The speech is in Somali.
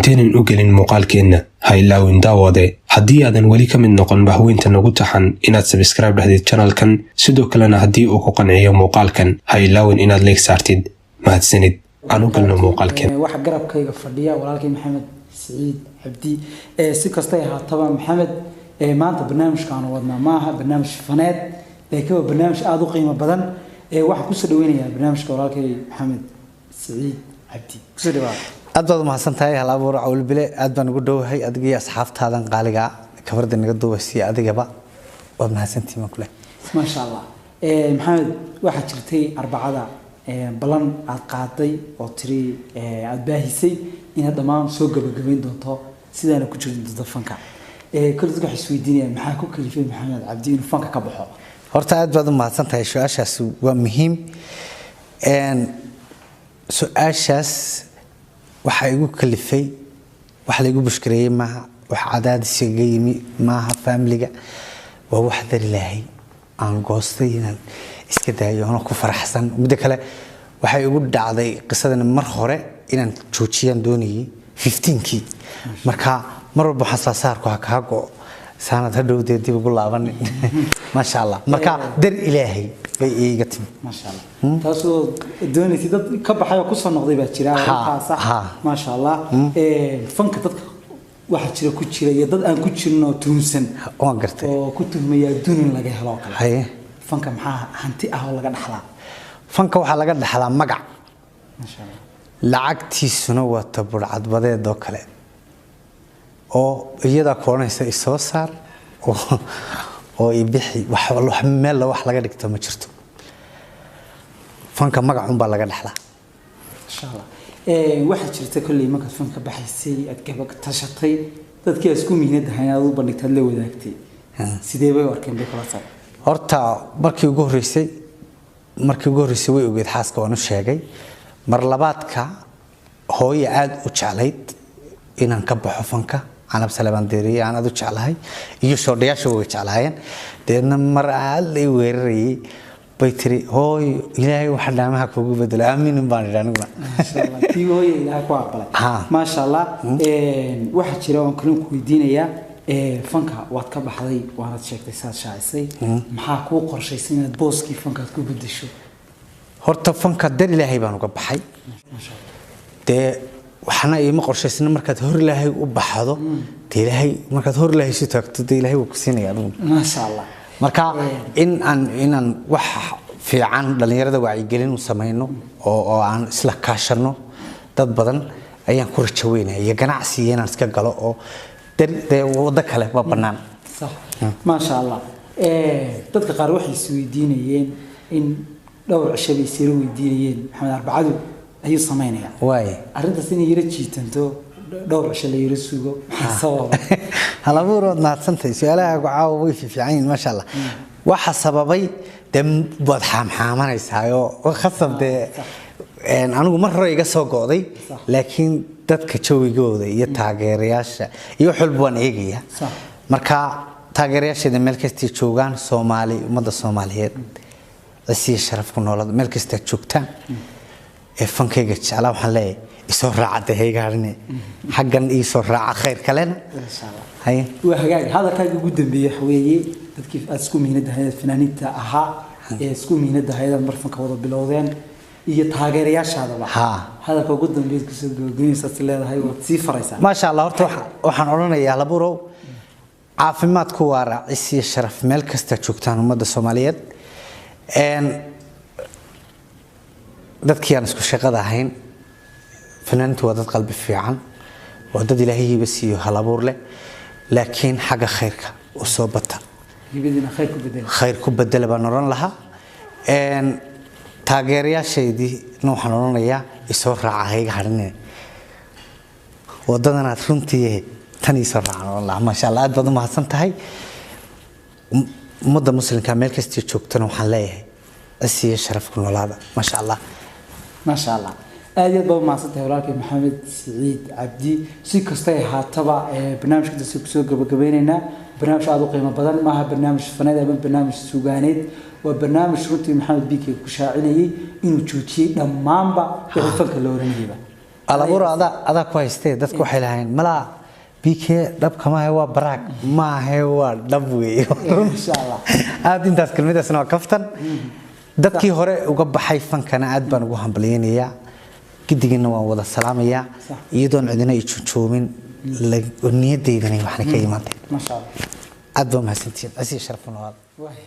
Intaynan u gelin muuqaalkeenna, ha ilaawin daawade, haddii aadan weli ka mid noqon bahweynta nagu taxan, inaad subscribe dhahdid channelkan. Sidoo kalena haddii uu ku qanciyo muuqaalkan, ha ilaawin inaad like saartid. Mahadsanid. Aan u galno muuqaalkeen. Waxa garabkayga fadhiya walaalkay Maxamed Siciid Cabdi. Si kastay ahaataba, Maxamed, maanta barnaamijkaanu wadnaa maaha barnaamij faneed, laakiin waa barnaamij aada u qiimo badan. Waxaan kusoo dhaweynayaa barnaamijka walaalkay Maxamed Siciid Cabdi. Kusoo dhawaada. Aad baad umahadsan tahay, Hal Abuur Cawlbile. Aad baan ugu dhowahay adiga iyo asxaabtaadan qaaliga kabarda naga duubaysiiya. Adigaba waad mahadsantihiin baan kule. Maasha Allah. Maxamed, waxaa jirtay Arbacada ballan aada qaaday oo tiri aada baahisay inaad dhammaan soo gabagabayn doonto, sidaana ku jiri doonto fanka. Kole dadka waxay isweydiinayaan, maxaa ku kalifay Maxamed Cabdi inuu fanka ka baxo? Horta aad baad u mahadsan tahay, su-aashaas waa muhiim. Su-aashaas waxaa igu kalifay, wax la igu bushkareeyey maaha, wax cadaadis igaga yimi maaha faamiliga, waa wax dar Ilaahay aan goostay inaan iska daayo anoo ku faraxsan. Midda kale, waxay igu dhacday qisadani mar hore inaan joojiyaan doonayay 15-kii. Marka mar walba waxaan saasaarku ha kaa go saanad hadhowdee dib ugu laabanin. Maasha Allah, marka dar Ilaahay bay iiga timi. Maasha Allah, taasoo doonaysay dad ka baxay oo kusoo noqday baa jira taasa. Maasha Allah. Fanka dadka waxaa jira ku jira iyo dad aan ku jirin oo tuhunsan. Waan gartay. Oo ku tuhmaya adduun in laga helo oo kale. Haye. Fanka maxaa hanti ah oo laga dhaxlaa? Fanka waxaa laga dhaxlaa magac. Maasha Allah. Lacagtiisuna waa taburcadbadeed oo kale oo iyadaa ku odhanaysa isoo saar oo ibixi. Wax meel wax laga dhigto ma jirto. Fanka magacunbaa laga dhaxlaa. Insha Allah. Waxaa jirta kolley markaad fanka baxaysay aad gaba tashatay, dadkii aad isku mihnad ahayn aad u bandhigtay, aad la wadaagtay, sidee bay u arkeen bay kula tahay? Horta markii ugu horreysay way ogeed xaaska, waan u sheegay. Mar labaadka hooyo aada u jeclayd inaan ka baxo fanka, Canab Salebaan Deeriye aan aada u jeclahay iyo shoodhayaasha way jeclaayeen. Deedna mar aada la i weerarayay bay tiri, "Hooyo, Ilaahay waxa dhaamaha kugu bedelo, aamiinin," baan idhi aniguna. Maasha Allah, tii hooyo Ilaahay ku aqbalay. Ha. Maasha Allah. Waxaa jira oon kalin ku weydiinayaa, fanka waad ka baxday, waanaad sheegtay, saad shaacisay. Maxaa kuu qorshaysan inaad booskii fankaad ku bedesho? Horta fanka dar Ilaahay baan uga baxay. Maasha Allah. Dee waxna iima qorshaysna. Markaad hor Ilaahay u baxdo, dee Ilaahay markaad hor Ilaahay isu taagto, dee Ilaahay wuu ku siinaya adigu. Maasha Allah. Marka in aan inaan wax fiican dhalinyarada wacyigelin u samayno oo aan isla kaashano dad badan ayaan ku rajo weynaya, iyo ganacsi iyo inaan iska galo oo dee waddo kale waa bannaan. Sax, maasha Allah. Dadka qaar waxay isweydiinayeen in dhowr cisho bay isira weydiinayeen, Maxamed Arbacadu ayuu samaynayaa. Waay. Arrintaas inay yaro jiitanto, dhowr cisho la yaro sugo, maxaa sababa? Halabuur, waad mahadsantahay. Su-aalahaagu caawa way fiican yihiin, maasha Allah. Waxa sababay dee waad xaamxaamanaysaayoo khasab dee anigu mar hore iga soo go'day, laakiin dadka jawigooda iyo taageerayaasha iyo wax walba waan eegaya. Marka taageerayaasheeda meel kastay joogaan, Soomaali, ummadda Soomaaliyeed, cisiya sharaf ku noolada meel kastaad joogtaan ee fankayga jeclaa, waxaan leeyahay isoo raaca dee, haygaarine xaggan iisoo raaca khayr kalena. Maasha Allah. Haye. Waa hagaag. Hadalkaaga ugu dambeeyey waxa weeye dadkii aad isku mihnad ahayd, fanaaniinta ahaa ee isku mihnad ahayd, aad mar fanka wada bilowdeen iyo taageerayaashaadaba. Hadalka ugu dambeeya kusoo gabagabeynaysaad is leedahay, waad sii faraysaa? Maasha Allah. Horta waxaan odhanayaa, Laburow, caafimaadku waa raacis iyo sharaf meel kasta joogtaan ummadda Soomaaliyeed. Dadkii aan isku shaqada ahayn, fanaaniintu waa dad qalbi fiican, waa dad Ilaahay hiiba siiyo, halabuur leh, laakiin xagga khayrka u soo bata. Hibadiina khayr ku bedela. Khayr ku bedela baan odhan lahaa. Taageerayaashaydii waxaan odhanayaa isoo raaca, hayga hadhinine wadadanaad runtii tan isoo raacan odhan lahaa. Maasha Allah, aad baad u mahadsan tahay. Ummadda muslimka meel kastay joogtana waxaan leeyahay cisiyo sharaf ku noolaada. Maasha Allah. Maasha Allah, aad iyo aad baa umahadsan tahay walaalkay Maxamed Siciid Cabdi. Si kastay ahaataba, barnaamijka intaasi kusoo gabagabeyneynaa. Barnaamij aada u qiimo badan maaha barnaamij faneed ama barnaamij sugaaneed, waa barnaamij runtii Maxamed Bike ku shaacinayay inuu joojiyey dhammaanba wixii fanka la oranayaba. Alabuur adaa ku haystee, dadku waxay lahayn malaa BK dhabka maahe, waa baraag maahe, waa dhab weeye. Insha Allah. Aad intaas kelmadaasna waa kaftan. Dadkii hore uga baxay fankana aad baan ugu hambalyaynayaa, gidigina waan wada salaamayaa, iyadoon cidina i juujoomin, niyadeydana waxna ka imaantay. Maasha Allah. Aad baa mahadsantihiin, cisi sharaf nool. Waay.